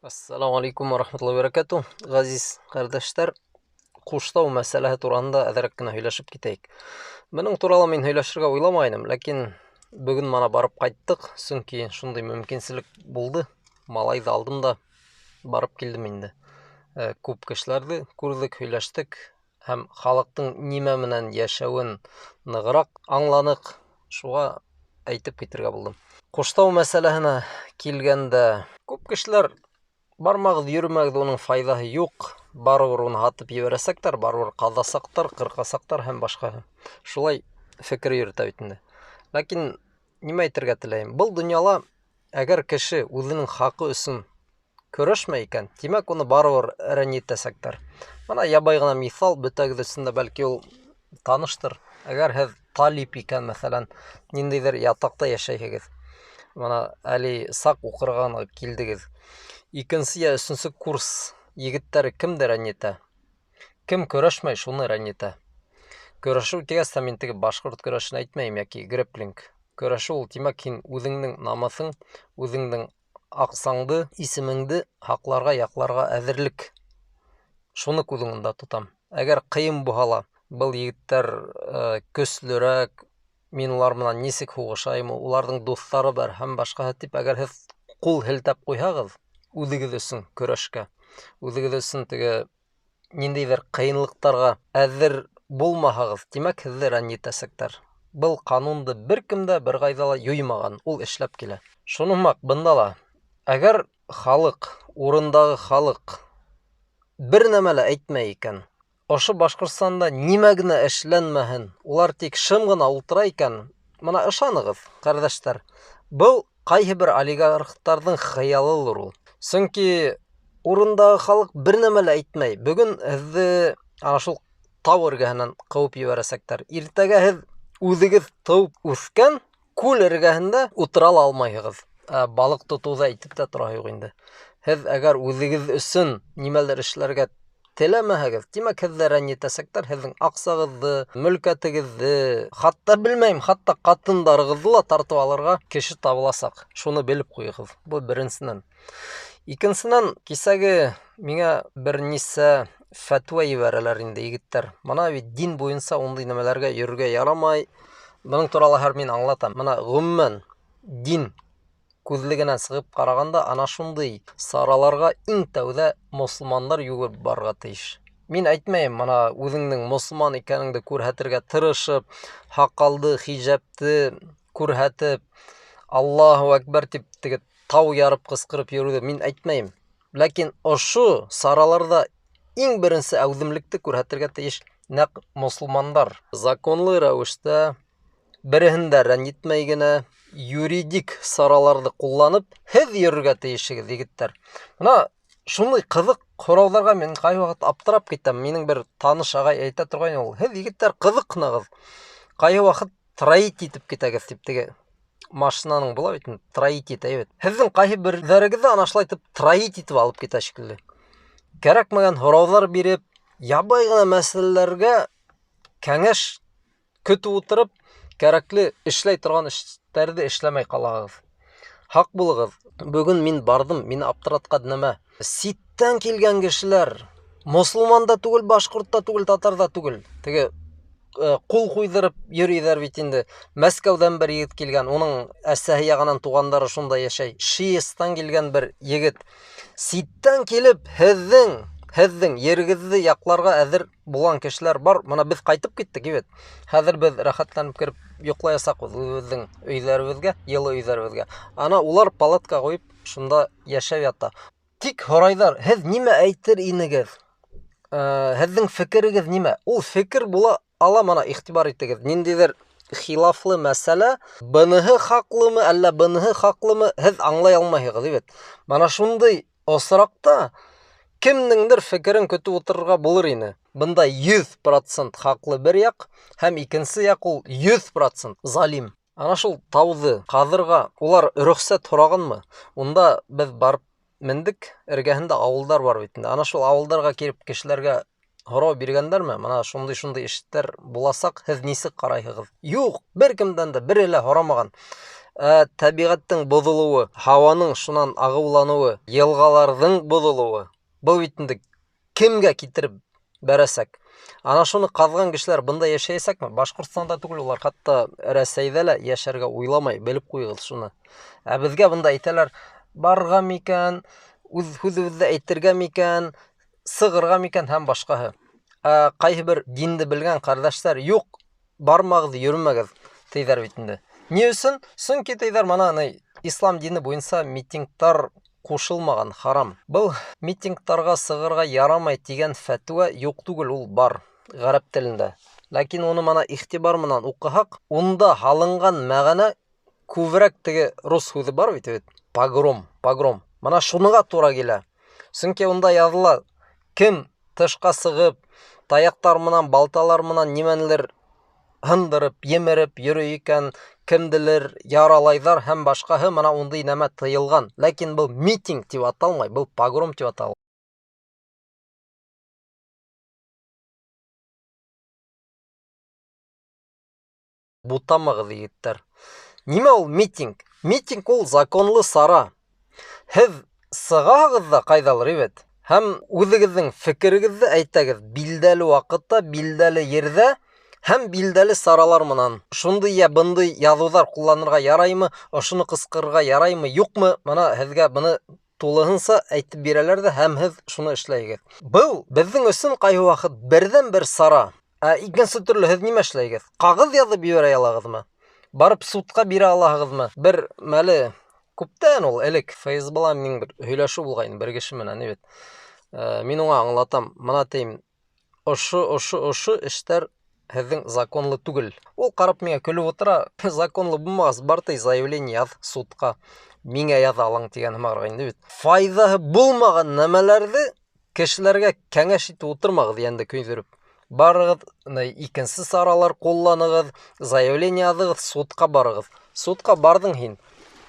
Ассаламу алейкум ва рахматуллахи ва баракатуh. Ғәзиз ҡәрҙәштәр, Ҡуштау мәсьәләһе тураһында әҙерәк кенә һөйләшеп китәйек. Бының турала мин һөйләшергә уйламайным, ләкин бөгөн мана барып ҡайттыҡ, сөнки шундай мөмкинселек булды. Малайҙы алдым да барып килдем инде. Күп кешеләрҙе күрҙек, һөйләштек һәм халыҡтың нимә менән йәшәүен нығыраҡ аңланыҡ. Шуға әйтеп китергә булдым. Ҡуштау мәсьәләһенә килгәндә, күп кешеләр бармағыҙ, йөрөмәгеҙ, уның файҙаһы юҡ, барыбер уны һатып ебәрәсәктәр, барыбер ҡаҙасаҡтар, ҡырҡасаҡтар һәм башҡаһы. Шулай фекер йөрөтә бит инде. Ләкин нимә әйтергә теләйем? Был донъяла әгәр кеше үҙенең хаҡы өсөн көрәшмәй икән, тимәк, уны барыбер рәнйетәсәктәр. Бына ябай ғына миҫал, бөтәгеҙ өсөн дә бәлки ул таныштыр. Әгәр һеҙ талип икән, мәҫәлән, ниндәйҙер ятаҡта йәшәйһегеҙ. Бына әле саҡ уҡырға ғына килдегеҙ. Икенсе йә өсөнсө курс егеттәре кемде рәнйетә? Кем көрәшмәй, шуны рәнйетә. Көрәшеү тигәс тә мин теге башҡорт көрәшен әйтмәйем йәки грэпплинг. Көрәшеү ул, тимәк, һин үҙеңдең намыҫың, үҙеңдең аҡсаңды, исемеңде һаҡларға, яҡларға әҙерлек. Шуны күҙ уңында тотам. Әгәр ҡыйын булһа ла, был егеттәр көслөрәк, мин улар менән нисек һуғышайым, уларҙың дуҫтары бар һәм башҡаһы тип, әгәр һеҙ ҡул һелтәп ҡуйһағыҙ, үҙегеҙ өсөн көрәшкә, үҙегеҙ өсөн теге ниндәйҙер ҡыйынлыҡтарға әҙер булмаһағыҙ, тимәк, һеҙҙе рәнйетәсәктәр. Был ҡанунды бер кем дә бер ҡайҙа ла юймаған, ул эшләп килә. Шуны һымаҡ бында ла, әгәр халыҡ, урындағы халыҡ бер нәмә лә әйтмәй икән, ошо Башҡортостанда нимә генә эшләнмәһен, улар тик шым ғына ултыра икән, мына ышанығыҙ, ҡәрҙәштәр, был ҡайһы бер олигархтарҙың хыялылыр ул. Сөнки урындағы халыҡ бер нәмә лә әйтмәй. Бөгөн һеҙҙе ана шул тау эргәһенән ҡыуып ебәрәсәктәр. Иртәгә һеҙ үҙегеҙ тыуып үҫкән күл эргәһендә ултыра ла алмайһығыҙ. Балыҡ тотоуҙы әйтеп тә тораһы юҡ инде. Һеҙ әгәр үҙегеҙ өсөн нимәлер эшләргә теләмәһәгеҙ, тимәк, һеҙҙе рәнйетәсәктәр, һеҙҙең аҡсағыҙҙы, мөлкәтегеҙҙе, хатта белмәйем, хатта ҡатындарығыҙҙы ла тартып алырға кеше табыласаҡ. Шуны белеп ҡуйығыҙ. Был беренсенән. Икенсенән, кисәге миңә бер нисә фәтүә ебәрәләр инде егеттәр. Мына бит дин буйынса ундай нәмәләргә йөрөргә ярамай. Бының турала һәр мин аңлатам. Мына ғөмүмән дин күҙлегенән сығып ҡарағанда ана шундай сараларға иң тәүҙә мосолмандар йүгереп барырға тейеш. Мин әйтмәйем, мына үҙеңдең мосолман икәнеңде күрһәтергә тырышып, һаҡалды, хижәпте күрһәтеп, Аллаһу әкбәр тип теге тау ярып ҡысҡырып йөрөүҙе мин әйтмәйем. Ләкин ошо сараларҙа иң беренсе әүҙемлекте күрһәтергә тейеш нәҡ мосолмандар. Законлы рәүештә береһен дә рәнйетмәй генә юридик сараларҙы ҡулланып һеҙ йөрөргә тейешһегеҙ, егеттәр. Мына шундай ҡыҙыҡ һорауҙарға мин ҡай ваҡыт аптырап китәм. Минең бер таныш ағай әйтә торғайны ул: "Һеҙ, егеттәр, ҡыҙыҡһынығыҙ. Ҡайһы ваҡыт троить итеп китәгеҙ", тип теге машинаның була бит, троить итә бит. Һеҙҙең ҡайһы берҙәрегеҙҙе ана шулай итеп троить итеп алып китә шикелле. Кәрәкмәгән һорауҙар биреп, ябай ғына мәсьәләләргә кәңәш көтөп ултырып, кәрәкле эшләй торған эштәрҙе эшләмәй ҡалағыҙ. Һаҡ булығыҙ. Бөгөн мин барҙым, мине аптыратҡан нәмә. Ситтән килгән кешеләр, мосолман да түгел, башҡорт та түгел, татар ҙа түгел. Теге ҡул ҡуйҙырып йөрөйҙәр бит инде. Мәскәүҙән бер егет килгән, уның әсәһе яғынан туғандары шунда йәшәй. Шиестан килгән бер егет. Ситтән килеп һеҙҙең ерегеҙҙе яҡларға әҙер булған кешеләр бар. Мына беҙ ҡайтып киттек бит. Хәҙер беҙ рәхәтләнеп кереп йоҡлаясаҡбыҙ үҙебеҙҙең өйҙәребеҙгә, йылы өйҙәребеҙгә. Ана улар палатка ҡуйып шунда йәшәп ята. Тик һорайҙар, һеҙ нимә әйтер инегеҙ? Һеҙҙең фекерегеҙ нимә? Ул фекер була ала, мына иғтибар итегеҙ. Ниндәйҙер хилафлы мәсьәлә, быныһы хаҡлымы, әллә быныһы хаҡлымы, һеҙ аңлай алмайһығыҙ бит. Мына шундай осраҡта кемдеңдер фекерен көтөп ултырырға булыр ине. Бында 100% хаҡлы бер яҡ һәм икенсе яҡ ул 100% залим. Ана шул тауҙы ҡаҙырға улар рөхсәт һорағанмы? Унда беҙ барып мендек, эргәһендә ауылдар бар бит инде. Ана шул ауылдарға килеп кешеләргә һорау биргәндәрме? Мына шундай-шундай эштәр буласаҡ, һеҙ нисек ҡарайһығыҙ? Юҡ, бер кемдән дә бере лә һорамаған. Ә тәбиғәттең боҙолоуы, һауаның шунан ағыуланыуы, йылғаларҙың боҙолоуы, был бит инде кемгә китереп бәрәсәк? Ана шуны ҡаҙған кешеләр бында йәшәйәсәкме? Башҡортостанда түгел, улар хатта Рәсәйҙә лә йәшәргә уйламай, белеп ҡуйығыҙ шуны. Ә беҙгә бында әйтәләр, барырға микән, үҙ һүҙебеҙҙе әйтергә микән, сығырға микән һәм башҡаһы. Ә ҡайһы бер динде белгән ҡәрҙәштәр, юҡ, бармағыҙ, йөрөмәгеҙ, тейҙәр бит инде. Ни өсөн? Сөнки тейҙәр, мына ислам дине буйынса митингтар ҡушылмаған, харам. Был митингтарға сығырға ярамай тигән фәтүә юҡ түгел, ул бар ғәрәп телендә. Ләкин уны мына иғтибар менән уҡыһаҡ, унда һалынған мәғәнә күберәк теге рус һүҙе бар бит, бит, погром, погром. Мына шуныға тура килә. Сөнки унда яҙыла, кем тышҡа сығып, таяҡтар менән, балталар менән нимәнелер һындырып, емереп йөрөй икән, кемделер яралайҙар һәм башҡаһы, мына ундай нәмә тыйылған. Ләкин был митинг тип аталмай, был погром тип атала. Бутамағыҙ, егеттәр. Нимә ул митинг? Митинг ул законлы сара. Һеҙ сығаһығыҙ ҙа ҡайҙалыр, бит, һәм үҙегеҙҙең фекерегеҙҙе әйтәгеҙ билдәле ваҡытта, билдәле ерҙә һәм билдәле саралар менән. Шундай йә бындай яҙыуҙар ҡулланырға яраймы, ошоно ҡысҡырырға яраймы, юҡмы? Мына һеҙгә быны тулыһынса әйтеп бирәләр ҙә, һәм һеҙ шуны эшләйһегеҙ. Был беҙҙең өсөн ҡайһы ваҡыт берҙән-бер сара. Ә икенсе төрлө һеҙ нимә эшләйһегеҙ? Ҡағыҙ яҙып ебәрә алағыҙмы? Барып судҡа бирә алаһығыҙмы? Бер мәле күптән ул элек ФСБ-ла минең бер һөйләшеү булғайны бер кеше менән, бит. Мин уңа аңлатам, мына тейем, ошо, ошо, ошо эштәр һеҙҙең законлы түгел. Ул ҡарап миңә көлөп ултыра, законлы булмағас, бар ти заявление яҙ судҡа, миңә яҙа алаң тигән һымағыраҡ инде бит. Файҙаһы булмаған нәмәләрҙе кешеләргә кәңәш итеп ултырмағыҙ, йәнде көйҙөрөп. Барығыҙ, икенсе саралар ҡулланығыҙ, заявление яҙығыҙ, судҡа барығыҙ. Судҡа барҙың һин,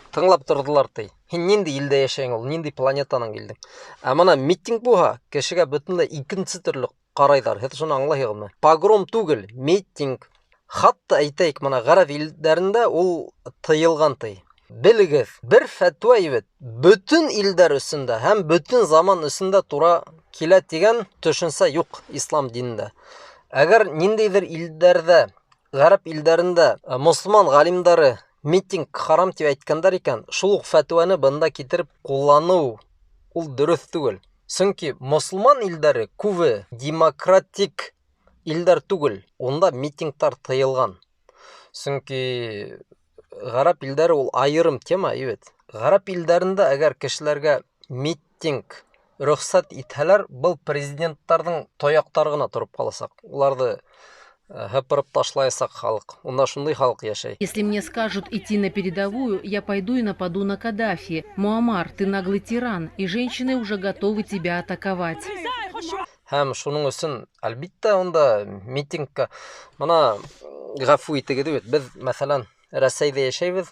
тыңлап торҙолар ти. Һин ниндәй илдә йәшәйһең ул, ниндәй планетанан килдең? Ә мына митинг булһа, кешегә бөтөнләй икенсе төрлө ҡарайҙар. Һеҙ шуны аңлайһығыҙмы? Погром түгел, митинг. Хатта әйтәйек, мына ғәрәп илдәрендә ул тыйылған ти. Белегеҙ, бер фәтүә бит бөтөн илдәр өсөн дә һәм бөтөн заман өсөн дә тура килә тигән төшөнсә юҡ ислам динендә. Әгәр ниндәйҙер илдәрҙә, ғәрәп илдәрендә мосолман ғалимдары митинг харам тип әйткәндәр икән, шул уҡ фәтүәне бында китереп ҡулланыу ул дөрөҫ түгел. Сөнки мосолман илдәре күбе демократик илдәр түгел, унда митингтар тыйылған. Сөнки ғәрәп илдәре ул айырым тема, бит. Ғәрәп илдәрендә әгәр кешеләргә митинг рөхсәт итһәләр, был президенттарҙың тояҡтары ғына тороп ҡаласаҡ. Уларҙы һыпырып ташлаясаҡ халыҡ. Унда шундай халыҡ йәшәй. Если мне скажут идти на передовую, я пойду и нападу на Каддафи. Муаммар, ты наглый тиран, и женщины уже готовы тебя атаковать. Һәм шуның өсөн, әлбиттә, унда митингка мына ғәфү итегеҙ бит. Беҙ, мәҫәлән, Рәсәйҙә йәшәйбеҙ.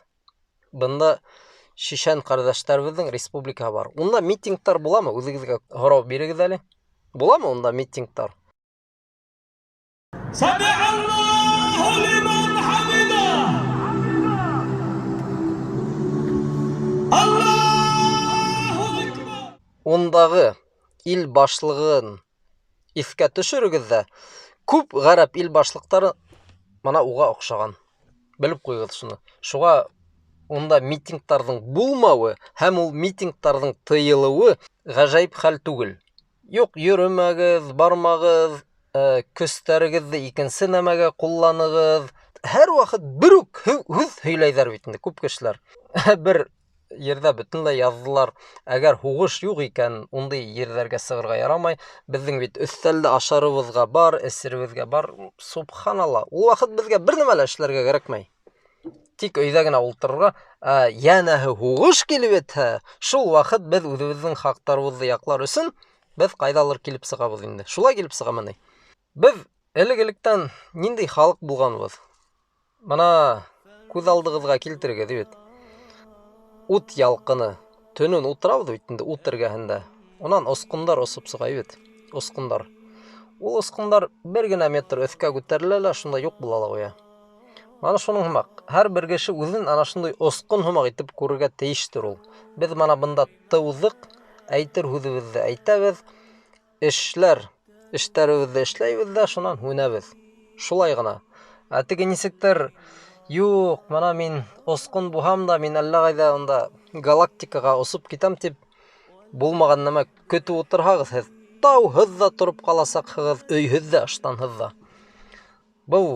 Бында шишән ҡәрҙәштәребеҙҙең республикаһы бар. Унда митингтар буламы? Үҙегеҙгә һорау бирегеҙ әле. Буламы унда митингтар? Сәми'аллаһу лиман хамида. Аллаһу акбар. Ундағы ил башлығын иҫкә төшөрөгөҙ ҙә, күп ғәрәп ил башлыҡтары мына уға оҡшаған. Белеп ҡуйығыҙ шуны. Шуға унда митингтарҙың булмауы һәм ул митингтарҙың тыйылыуы ғәжәйеп хәл түгел. Юҡ, йөрөмәгеҙ, бармағыҙ, көстәрегеҙҙе икенсе нәмәгә ҡулланығыҙ. Һәр ваҡыт бер үк һүҙ һөйләйҙәр бит инде күп кешеләр. Бер ерҙә бөтөнләй яҙҙылар, әгәр һуғыш юҡ икән, ундай ерҙәргә сығырға ярамай. Беҙҙең бит өҫтәлдә ашарыбыҙға бар, эсеребеҙгә бар. Субханалла, ул ваҡыт беҙгә бер нәмә лә эшләргә кәрәкмәй. Тик өйҙә генә ултырырға, йәнәһе һуғыш килеп етһә, шул ваҡыт беҙ үҙебеҙҙең хаҡтарыбыҙҙы яҡлар өсөн беҙ ҡайҙалыр килеп сығабыҙ инде. Шулай килеп сығамы ни? Беҙ элек-электән ниндәй халыҡ булғанбыҙ? Мына күҙ алдығыҙға килтерегеҙ бит. Ут ялҡыны. Төнөн ултырабыҙ бит инде ут эргәһендә. Унан осҡондар осоп сыға бит. Осҡондар. Ул осҡондар бер генә метр өҫкә күтәрелә лә шунда юҡ була ла ҡуя. Мана шуның һымаҡ, һәр бер кеше үҙен ана шундай осҡон һымаҡ итеп күрергә тейештер ул. Беҙ мана бында тыуҙыҡ, әйтер һүҙебеҙҙе әйтәбеҙ, эшләр эштәребеҙҙе эшләйбеҙ ҙә шунан һүнәбеҙ. Шулай ғына. Ә теге нисектер, юҡ, мына мин осҡон булһам да, мин әллә ҡайҙа унда галактикаға осоп китәм тип булмаған нәмә көтөп ултырһағыҙ, һеҙ тауһыҙ ҙа тороп ҡаласаҡһығыҙ, өйһөҙ ҙә, ыштанһыҙ ҙа. Был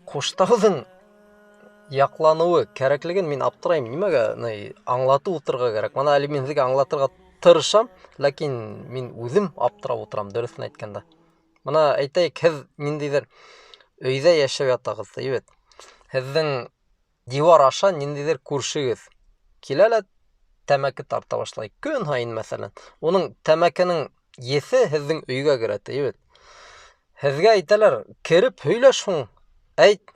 Ҡуштауҙың яҡланыуы кәрәклеген мин аптырайым. Нимәгә ни аңлатып ултырырға кәрәк? Мына әле мин һеҙгә аңлатырға тырышам, ләкин мин үҙем аптырап ултырам, дөрөҫөн әйткәндә. Мына әйтәйек, һеҙ ниндәйҙер өйҙә йәшәп ятағыҙ, бит. Һеҙҙең дивар аша ниндәйҙер күршегеҙ килә лә тәмәке тарта башлай. Көн һайын, мәҫәлән. Уның тәмәкенең еҫе һеҙҙең өйгә керә, бит. Һеҙгә әйтәләр, кереп һөйләш һуң, әйт.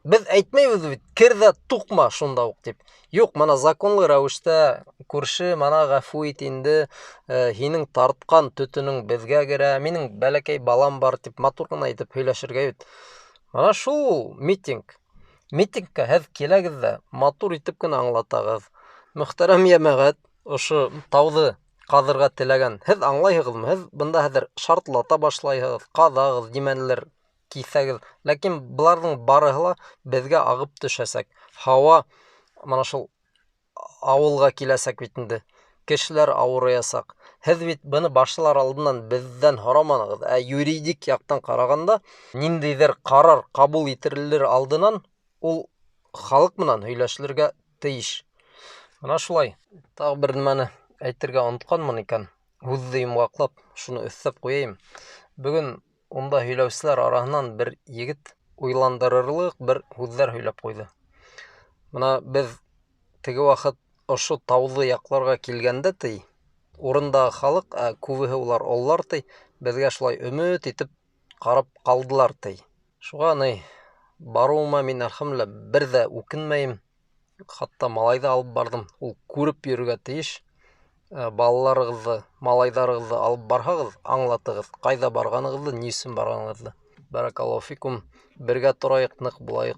Беҙ әйтмәйбеҙ бит, кер ҙә туҡма шунда уҡ тип. Юҡ, мына законлы рәүештә күрше, мына ғәфү ит инде, һинең тартҡан төтөнөң беҙгә керә, минең бәләкәй балам бар тип матур ғына итеп һөйләшергә бит. Мына шул митинг. Митингка һеҙ киләгеҙ ҙә матур итеп кенә аңлатағыҙ. Мөхтәрәм йәмәғәт, ошо тауҙы ҡаҙырға теләгән. Һеҙ аңлайһығыҙмы? Һеҙ бында хәҙер шартлата башлайһығыҙ, ҡаҙағыҙ, нимәнелер киҫәгеҙ. Ләкин быларҙың барыһы ла беҙгә ағып төшәсәк. Һауа мына шул ауылға киләсәк бит инде. Кешеләр ауырыясаҡ. Һеҙ бит быны башлар алдынан беҙҙән һораманығыҙ. Ә юридик яҡтан ҡарағанда, ниндәйҙер ҡарар ҡабул ителер алдынан ул халыҡ менән һөйләшелергә тейеш. Мына шулай. Тағы бер нәмәне әйтергә онотҡанмын икән. Һүҙҙе йомғаҡлап, шуны өҫтәп ҡуяйым. Бөгөн унда һөйләүселәр араһынан бер егет уйландырырлыҡ бер һүҙҙәр һөйләп ҡуйҙы. Мына беҙ теге ваҡыт ошо тауҙы яҡларға килгәндә ти, урындағы халыҡ, ә күбеһе улар ололар ти, беҙгә шулай өмөт итеп ҡарап ҡалдылар ти. Шуға ни барыуыма мин әлхәмдүлилләһ бер ҙә үкенмәйем. Хатта малайҙы алып барҙым. Ул күреп йөрөргә тейеш. Балаларығыҙҙы, малайҙарығыҙҙы алып барһағыҙ, аңлатығыҙ, ҡайҙа барғанығыҙҙы, ни өсөн барғанығыҙҙы. Бәрәкаллаһу фикум. Бергә торайыҡ, ныҡ булайыҡ.